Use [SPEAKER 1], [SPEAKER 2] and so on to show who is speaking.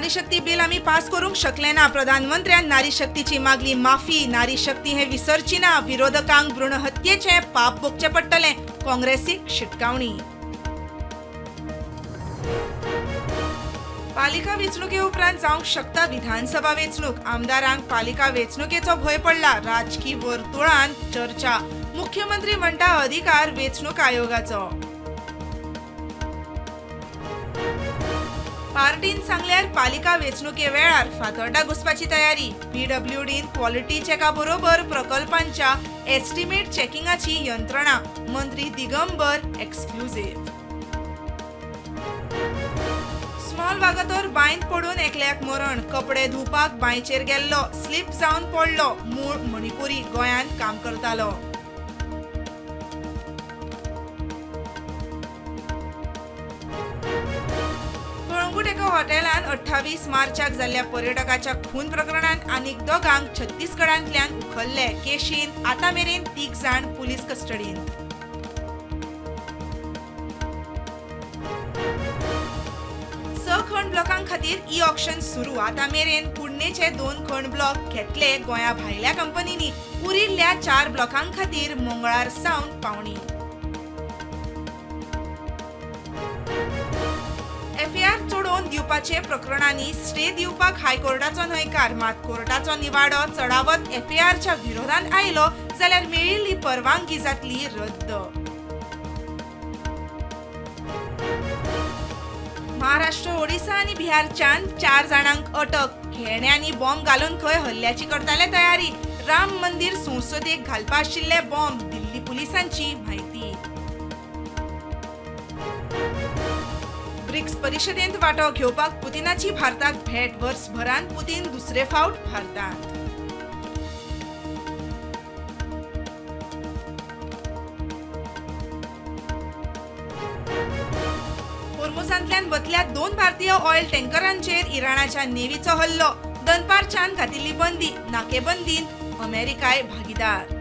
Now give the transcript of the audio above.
[SPEAKER 1] नारी शक्ती बिल आमी पास करूंक शकले ना. प्रधानमंत्र्यान नारी शक्तीची मागली माफी. नारी शक्ती हें विसरची ना. विरोधकांक भ्रूण हत्येचें पाप भोगचें पडटलें. काँग्रेसीक शिटकावणी. पालिका वेंचणुके उपरांत जावंक शकता विधानसभा वेंचणूक. आमदारांक पालिका वेंचणुकेचो भंय पडला. राजकी वर्तुळांत चर्चा. मुख्यमंत्री म्हणटा अधिकार वेंचणूक आयोगाचो. पार्टीन सांगल्यार पालिका वेंचणुके वेळार फातोर्डा घुसपाची तयारी. पीडब्ल्यूडीन क्वॉलिटी चेका बरोबर प्रकल्पांच्या एस्टिमेट चेकिंगाची यंत्रणा. मंत्री दिगंबर एक्सक्लुझिव्ह. स्मॉल वागातोर बांयत पडून एकल्याक मरण. कपडे धुवपाक बांयचेर गेल्लो, स्लीप जावन पडलो. मूळ मणिपुरी, गोंयांत काम करतालो. कळंगूट एका हॉटेलांत 28 मार्चाक जाल्ल्या पर्यटकाच्या खून प्रकरणांत आनीक दोगांक छत्तीसगडांतल्यान उखल्ले. केशींत आतां मेरेन 3 जाण पुलीस कस्टडींत. 6 खण ब्लॉकां खातीर ई ऑक्शन सुरू. आतां मेरेन कुडणेचे 2 खण ब्लॉक घेतले गोंया भायल्या कंपनींनी. उरिल्ल्या 4 ब्लॉकां खातीर मंगळार सावन पावणी. एफआयआर चडोवन दिवपाचे प्रकरणांनी स्टे दिवपाक हायकोर्टाचो न्हयकार. मात कोर्टाचो निवाडो चडावत एफआयआरच्या विरोधांत आयलो जाल्यार मेळिल्ली परवानगी जातली रद्द. महाराष्ट्र, ओडिसा आनी बिहारच्यान 4 जाणांक अटक. खेळण्यांनी बॉम्ब घालून खंय हल्ल्याची करताले तयारी. राम मंदिर संसदेक घालपा आशिल्ले बॉम्ब, दिल्ली पुलिसांची म्हायती. ब्रिक्स परिशदेंत वांटो घेवपाक पुतिनाची भारताक भेट. वर्सभरांत पुतीन दुसरे फावट भारतांत. होर्मुझांतल्यान वतल्या 2 भारतीय ऑयल टँकरांचेर इराणाच्या नेव्हीचो हल्लो. दनपारच्यान घातिल्ली बंदी. नाकेबंदींत अमेरिकाय भागीदार.